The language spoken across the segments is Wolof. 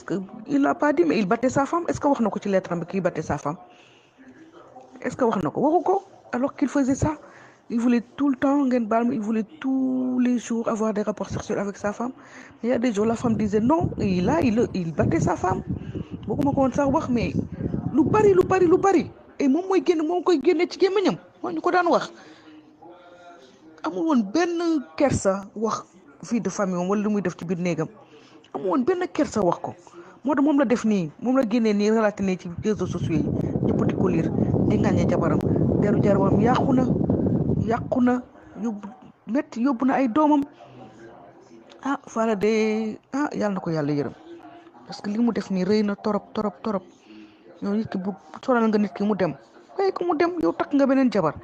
parce que il l'a pas dit mais il battait sa femme. Est-ce que wax na ko ci lettre am bi kii battait sa femme? Est-ce que wax na ko waxu ko alors qu'il faisait ça? Il voulait tout le temps ngeen baal ma il voulait tous les jours avoir des rapports sexuels avec sa femme. Mais il y a des jours la femme disait non et là il battait sa femme. Bëgguma ko woon sax wax mais lu bari et moom mooy génn moom koy génne ci gémmiñam moo ñu ko daan wax. Amul woon benn kersa wax vie de famille wala lu muy def ci biir néegam amul woon benn kersa wax ko moo tax moom la def nii moom la génnee nii relaté nii ci réseaux sociaux yi ñëpp di ko lire di ŋàññe jabaram deru jabaram yàqu na yóbbu na ay doomam Falla de yàlla na ko yàlla yërëm parce que li mu def nii rëy na torop yow nit ki bu sonal nga nit ki mu dem waaye ko mu dem yow takk nga beneen jabar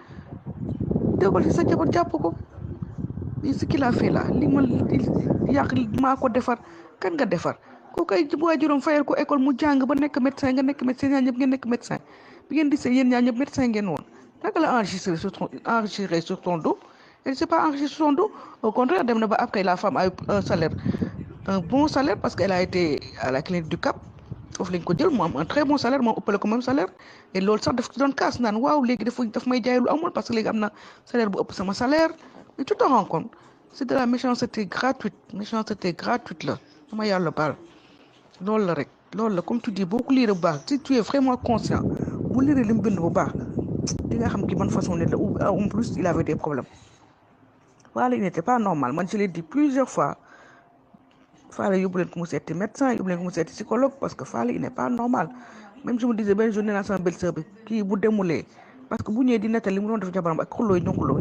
déggoo ci sa jabar jàpp ko ce qu'il a fait là li ma yàq maa ko defar kan nga defar koo koy waajuram fayal ko école mu jàng ba nekk médecin nga nekk médecin ñaar ñëpp ngeen nekk médecin bi ngeen di sëy yéen ñaar ñëpp médecin ngeen woon naka la enregistré sur ton dos elle s'est pas enregistré sur son dos au contraire dem na ba après la femme a eu un bon salaire parce qu'elle a été à la clinique du Cap foofu lañ ko jël mu am un très bon salaire moom ëppale ko même salaire et loolu sax daf ci doon kaas naan waaw léegi daf may jaay lu amul parce que léegi am na salaire bu ëpp sama salaire mais tu te rends compte c'est de la méchanceté gratuite la dama yàlla baal loolu la rek loolu la comme tu dis boo ko liiree bu baax si tu es vraiment conscient bu liiree li mu bind bu baax di nga xam ki ban façon nit la ou en plus il avait des problèmes voilà il n'était pas normal man je l'ai dit plusieurs fois Falla yóbbu leen ko mu seeti médecin yóbbu leen ko mu seeti psychologue parce que Falla il n'est pas normal même je me disais benn jour nee naa sama belle-sœur bi kii bu demulee parce que bu ñëwee di nettali li mu doon def jabaram ak xuloo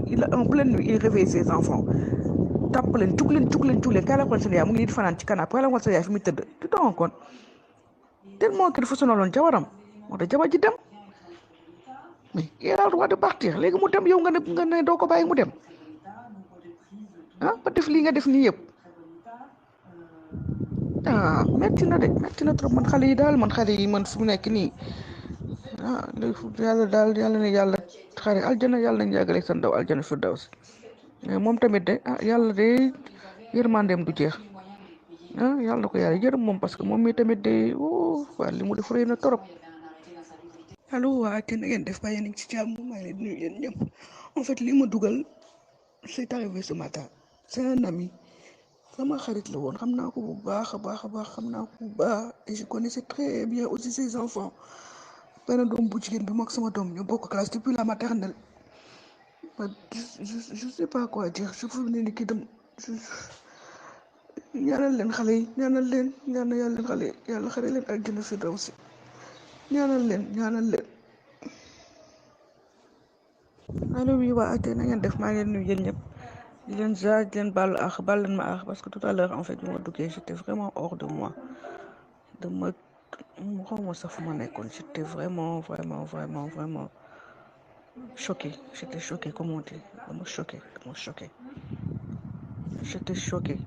il a en pleine nuit il réveille ses enfants tàpp leen jug leen kaay la xool seen yaay mu ngi di fanaan ci canapé kaay la xool seen yaay fi muy tëdd tu te rends compte tellement que dafa sonaloon jabaram moo tax jabar ji dem mais il a le droit de partir léegi mu dem yow nga ne doo ko bàyyi mu dem ba def lii nga def nii yëpp metti na trop man xale yi man fu mu nekk nii yàlla ne yàlla xare aljana yàlla nañ yàggale sa ndaw aljana firdaws moom tamit de yàlla de yërmandeem du jeex yàlla na ko yàlla yërëm moom parce que moom mi tamit de waa li mu def rëy na trop. allo waa te na ngeen def ba yéen ci jàmm maa ngi leen di nuyu yéen ñëpp en fait li ma dugal c'est arrivé ce matin c'est un ami sama xarit la woon xam naa ko bu baax a baax xam naa ko bu baax et je connaissais très bien aussi ses enfants benn doom bu jigéen bi mook sama doom ñoo bokk classe depuis la maternelle je sais pas quoi dire je veux ne ni ki dem ñaanal leen xale yi ñaanal yàlla leen xale yàlla xare leen aljana firdawsi ñaanal leen allo oui waa te na ngeen def maa ngi leen nuyu yéen ñëpp di leen jaar di leen baal leen ma parce que tout à l'heure en fait bi ma duggee j'étais vraiment hors de moi xawma sax fu ma nekkoon j'étais vraiment choqué j'étais choqué comme on dit dama choqué j'étais choqué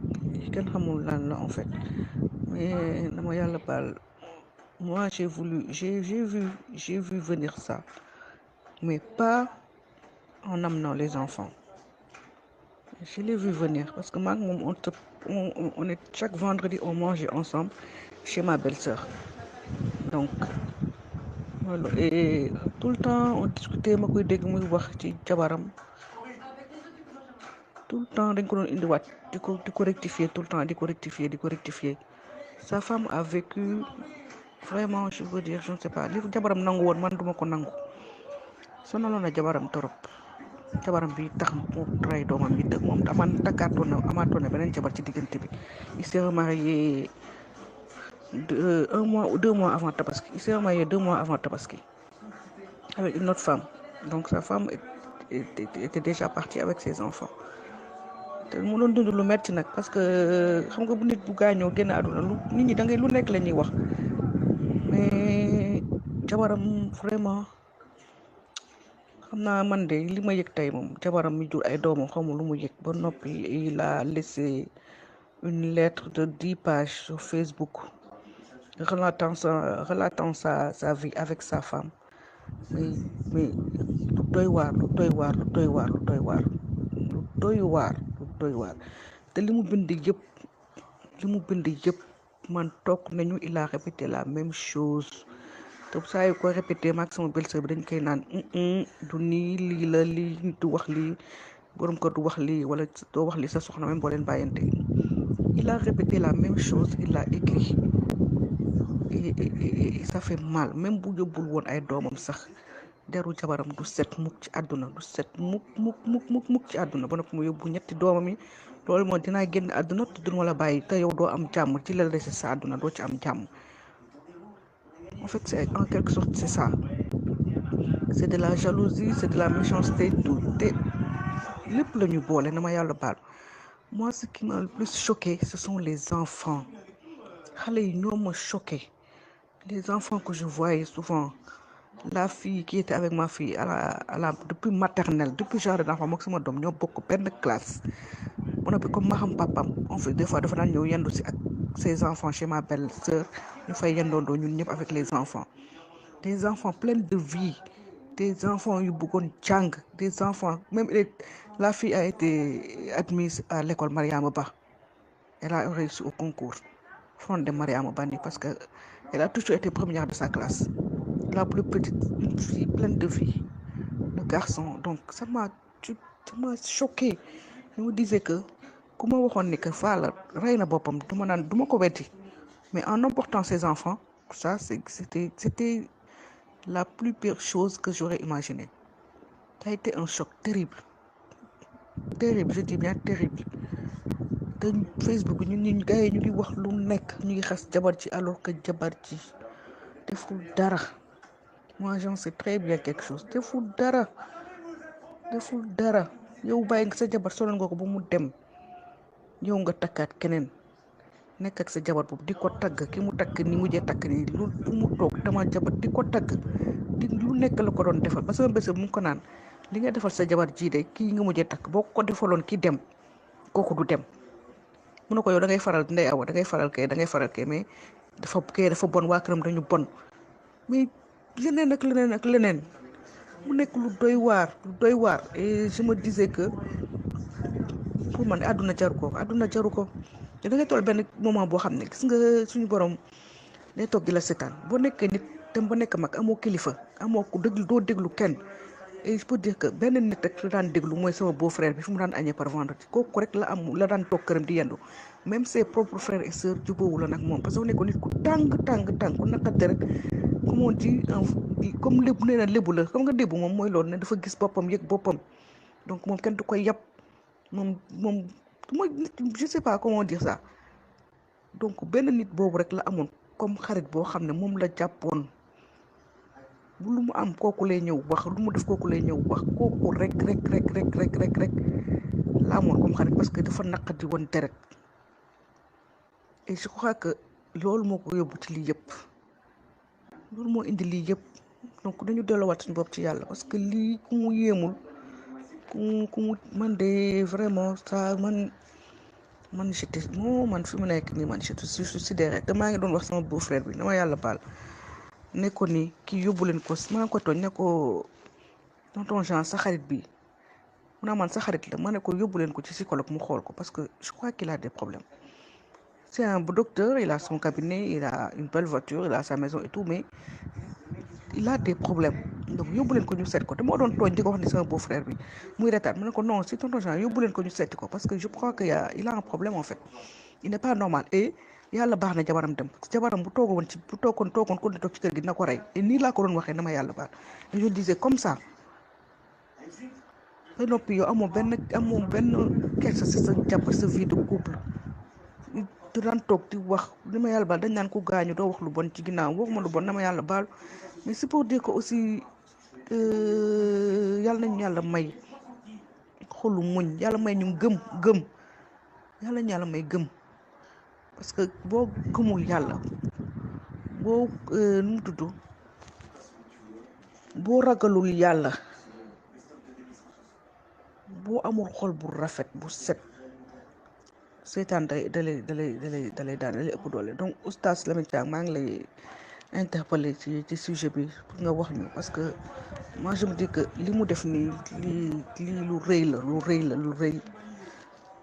kenn xamul lan la en fait mais dama yàlla baal moi j'ai vu venir ça mais pas en amenant les enfants. Je l'ai vu venir parce que on est chaque vendredi on mangeait ensemble chez ma belle-sœur. Donc voilà. Et tout le temps on discutait ma koy dégg muy wax ci jabaram tout le temps dañ ko doon indiwaat di ko rectifier tout le temps di ko rectifier sa femme a vécu vraiment je veux dire je ne sais pas li jabaram nangu woon man duma ko nangu sonaloon na jabaram torop jabaram bi tax mu rey doomam yi moom amaatoon na beneen jabar ci diggante bi il s'est remarié 2 mois avant Tabaski il s'est remarié 2 mois avant Tabaski avec une autre femme donc sa femme était déjà partie avec ses enfants te mu doon dund lu metti nag parce que xam nga bu nit bu gaañoo génn àdduna nit ñi da ngay lu nekk la ñuy wax mais jabaram vraiment xam naa man de li ma yëg tey moom jabaram mi jur ay doomam xawma lu mu yëg ba noppi il a laissé une lettre de 10 pages sur Facebook relatant sa vie avec sa femme mais lu doy waar te li mu bind yëpp man toog nañu il a répété la même chose te saa yu ko répété maag sama belle-sœur bi dañ koy naan du nii lii la lii du wax lii borom ko du wax lii wala doo wax lii sa soxna même boo leen bàyyante. Il a répété la même chose il l'a écrit et ça fait mal même bu yóbbul woon ay doomam sax deru jabaram du set mukk ci àdduna du set mukk ci àdduna ba noppi mu yóbbu ñetti doomam yi loolu moo dinaa génn àdduna te duma la bàyyi te yow doo am jàmm ci la dese sa àdduna doo ci am jàmm. En fait c'est en quelque sorte c'est ça, c'est de la jalousie, c'est de la méchanceté, tout est lépp la ñu boole na ma yàlla baal. Moi ce qui m'a le plus choqué ce sont les enfants xale yi ñoo ma choqué, les enfants que je voyais souvent, la fille qui était avec ma fille à la depuis maternelle depuis genre d'enfant moom sama doom ñoo bokk benn classe mu ne bi comme ma xam papam on fait des fois dafa daan ñëw yendu si ak ses enfants chez ma belle-sœur ñu fay yendoondoo ñun ñëpp avec les enfants, des enfants pleins de vie, des enfants yu bëggoon jàng, des enfants même la fille a été admise à l'école Mariama Ba, elle a réussi au concours front de Mariama Ba parce que elle a toujours été première de sa classe, la plus petite, une fille pleine de vie, le garçon. Donc ça m'a choqué. Je me disais que ku ma waxoon ni que Falla rey na boppam du ma ko weddi, mais en emportant ses enfants ça c'était la plus pire chose que j'aurais imaginé. Ça a été un choc terrible, je dis bien terrible. te Facebook ñun gars yi ñu ngi wax lu nekk ñu ngi xas jabar ci alors que jabar ci deful dara. Moi j'en sais très bien quelque chose, deful dara yow bàyyi nga sa jabar sonal nga ko ba mu dem yow nga takkaat keneen nekk ak sa jabar boobu di ko tagg ki mu takk ni mujjee takk ni lu mu toog dama jabar di ko tagg di lu nekk la ko doon defal ba sama bés mu ngi ko naan li nga defal sa jabar jii de kii nga mujjee takk boo ko defaloon ki dem kooku du dem. mu ne ko yow da ngay faral Ndeye Awa da ngay faral kay mais dafa bon waa këram dañu bon mais leneen ak leneen mu nekk lu doy waar et je me disais que pour man àdduna jaru ko da ngay toll benn moment boo xam ne gis nga suñu borom day toog di la seetaan boo nekkee nit dem ba nekk mag amoo kilifa amoo ko déglu doo déglu kenn. Et je peux dire que benn nit rek la daan déglu mooy sama beau frère bi fi mu daan añee par vendredi kooku rek la daan toog këram di yendu même ses propres frères et sœurs jubóowu la nag moom parce que nekkoon nit ku tàng ku naqate rek comme on dit comme lébu nee na lébu la xam nga lébu moom mooy loolu ne dafa gis boppam yëg boppam donc moom kenn du koy yab moom mooy je sais pas comment dire ça. Donc benn nit boobu rek la amoon comme xarit boo xam ne moom la jàppoon bu lu mu am kooku lay ñëw wax lu mu def kooku lay ñëw wax kooku rek la amoon comme xarit parce que dafa naqadi woon deret et je crois que loolu moo ko yóbbu ci lii yëpp loolu moo indi lii yëpp donc dañu delloowaat suñu bopp ci yàlla parce que lii ku mu yéemul ku mu man de vraiment ça man j'étais man fi mu nekk nii man je suis sidéré te maa ngi doon wax sama beau frère bi dama yàlla baal ne ko ni kii yóbbu leen ko maa ngi ko tooñ ne ko tonton Jean sa xarit bi mu naa man sa xarit la ma ne ko yóbbu leen ko ci psychologue mu xool ko parce que je crois qu'il a des problèmes. C'est un beau docteur, il a son cabinet, il a une belle voiture, il a sa maison et tout, mais il a des problèmes. Donc yóbbu leen ko ñu seet ko te moo doon tooñ di ko wax ni sama beau frère bi muy retaan ma ne ko non si tonton Jean yóbbu leen ko ñu seeti ko parce que je crois que il a un problème en fait, il n'est pas normal et yàlla baax na jabaram dem jabaram bu toogoon ku ne toog ci kër gi dina ko rey et nii laa ko doon waxee na ma yàlla baax et je disais comme ça ba noppi yow amoo benn kersa si sa jabar sa vie de couple du daan toog di wax na ma yàlla baal dañ naan ku gaañu doo wax lu bon ci ginnaaw waxuma lu bon na ma yàlla baal mais c'est pour dire que aussi yàlla nañu yàlla may xolu muñ yàlla may ñu gëm yàlla nañu yàlla may gëm parce que boo gëmul yàlla boo nu mu tudd boo ragalul yàlla boo amul xol bu rafet bu set seetaan dalay ëpp doole. Donc oustaz Lamine Thiam maa ngi lay interpeller ci sujet bi pour nga wax ñu parce que moi je me dis que li mu def nii lii lu rëy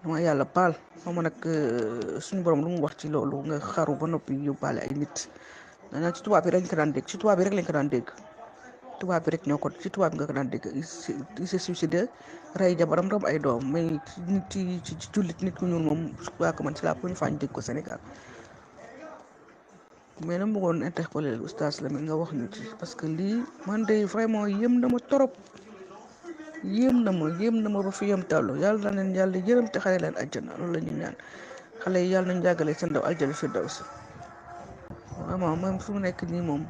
dama yàlla baal xaw ma nag suñu borom lu mu wax ci loolu nga xaru ba noppi yóbbaale ay nit danaa ci tubaab bi rek lañ ko daan dégg ci tubaab bi rek lañ ko daan dégg tubaab bi rek ñoo ko ci tubaab bi nga ko daan dégg il s'est suicidé rey jabaram ram ay doom mais ci jullit nit ku ñuul moom je crois que man c'est la première fois ñu dégg ko Sénégal. mais na bëggoon interpeller oustaz Lamine nga wax ñu ci parce que lii man de vraiment yéem na ma torop yéem na ma ba fi yem tàllu yàlla na leen yàlla yërëm te xale leen àjjana loolu la ñuy ñaan xale yi yàlla nañ jàggale seen ndaw aljana firdaws vraiment même fu mu nekk nii moom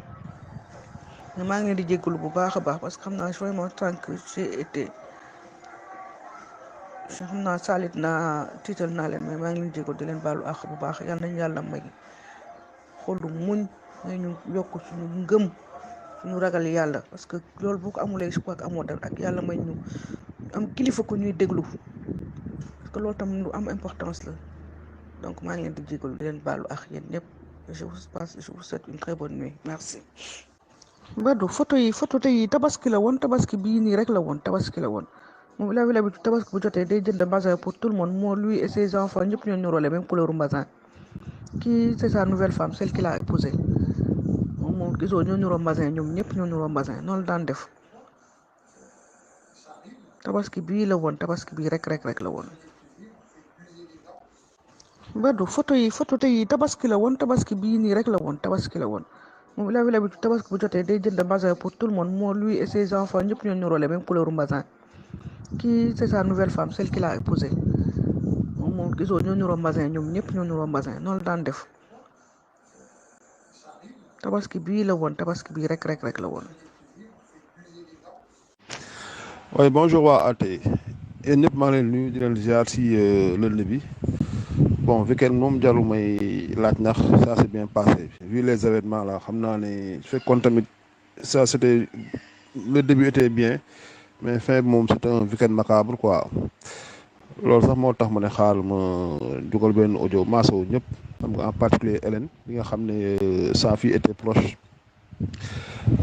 maa ngi leen di jéggalu bu baax a baax parce que xam naa vraiment tant que j'ai été xam naa salit naa tiital naa leen mais maa ngi leen di jéggalu di leen baalu àq bu baax yàlla nañ yàlla may xolu muñ ngay ñu yokk suñu ngëm suñu ragal yàlla parce que loolu boo ko amulee je crois que amoo dara ak yàlla may ñu am kilifa ko ñuy déglu parce que loolu tam lu am importance la donc maa ngi leen di jégalu di leen baalu ak yéen ñëpp je vous souhaite une très bonne nuit merci. Badou photo tey tabaski la woon tabaski bii nii rek la woon tabaski la woon moom il avait l'habitude tabaski bu jotee day jënd bazin pour tout le monde moo lui et ses enfants ñëpp ñoo ñoroo même couleur bazin. Kii c'est sa nouvelle femme celle qu'il a épousée moom gisoo ñoo nuroo mbasin ñoom ñëpp ñoo nuroo mbasin noonu daan def tabaski bii la woon tabaski bii rek la woon. Badou photo tey tabaski la woon tabaski bii nii rek la woon tabaski la woon moom il avait l'habitude tabaski bu jotee day jënd mbasin pour tout le monde moo lui et ses enfants ñëpp ñoo nuroo même couleur mbasin. Kii c'est sa nouvelle femme celle qu'il a épousée moom gisoo ñoo nuroo mbasin ñoom ñëpp ñoo nuroo mbasin noonu daan def tabaski bii la woon tabaski bii rek la woon. Oui, bonjour waa AT yéen ñëpp maa ngi leen nuyu di leen ziar si lundi bi bon weekend moom jarul may laaj ndax ça s'est bien passé vu les événements là xam naa ne su fekkoon tamit ça c'était le début était bien mais fin bi moom c'était un weekend macabre quoi loolu sax moo tax ma ne xaaral ma dugal benn audio maaso ñëpp xam nga en particulier Hélène bi nga xam ne sa fille était proche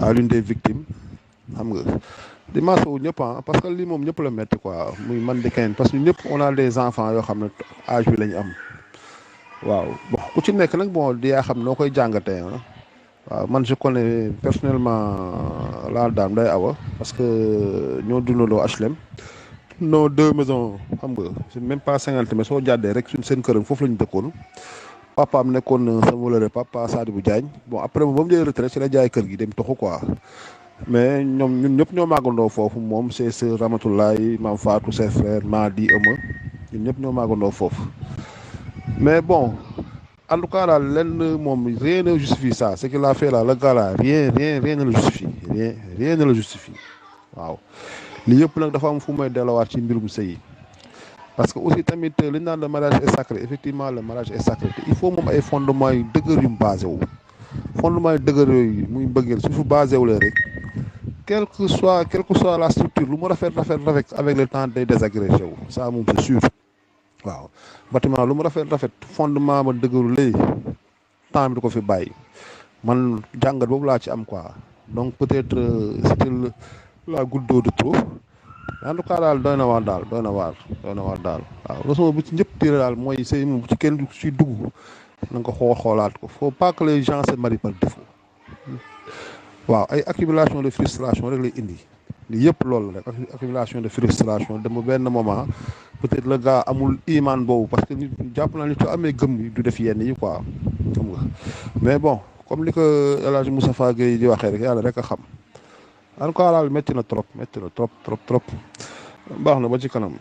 à l'une des victimes xam nga di maaso ñëpp parce que lii moom ñëpp la metti quoi muy man di kenn parce que ñëpp on a des enfants yoo xam ne âge bi lañu am waaw bon ku ci nekk nag bon di yaa xam noo koy jàngatee waaw man je connais personnellement la dame Ndeye Awa parce que ñoo dundaloo HLM non 2 maisons xam nga c'est même pas 50 mais soo jàddee rek suñ seen këram foofu la ñu dëkkoon papaam nekkoon sama wóllare papa Sadibou Diagne bon après moom ba mu jëlee retraite ci la jaay kër gi dem toxu quoi mais ñoom ñun ñëpp ñoo màggandoo foofu moom c'est sœur Ramatoulaye Mam Fatou ses frères Madi Euma ñun ñëpp ñoo màggandoo foofu mais bon en tout cas daal lenn moom rien ne justifie ça ce qu'il a fait là le gars là rien ne le justifie rien ne le justifie waaw li yëpp nag dafa am fu may delluwaat ci mbirum sëy parce que aussi tamit li ñu naan le mariage est sacré effectivement le mariage est sacré te il faut moom ay fondements yu dëgër yu mu basé wu fondements yu dëgër yooyu muy bëggeel su fu basé wu lee rek quelle que soit la structure lu mu rafet avec le temps day désagrégé wu ça moom c'est sûr waaw bâtiment lu mu rafet fondement ma dëgëru lay temps bi du ko fi bàyyi man jàngat boobu laa ci am quoi donc peut-être c'était la goutte d'eau de trop en tout cas daal doy na waar daal waaw leçon bu ci ñëpp tiré daal mooy sëy moom bu ci kenn ci dugg na nga ko xoolaat ko faut pas que les gens se marient par défaut waaw ay accumulation de frustration rek lay indi li yëpp loolu la rek accumulation de frustration dem ba benn moment peut-être le gars amul iman boobu parce que nit jàpp naa ni soo amee gëm du def yenn yi quoi xam nga mais bon comme li ko El Hadj Moustapha Gueye di waxee rek yàlla rek a xam en tout cas daal métti na trop baax na ba ci kanam.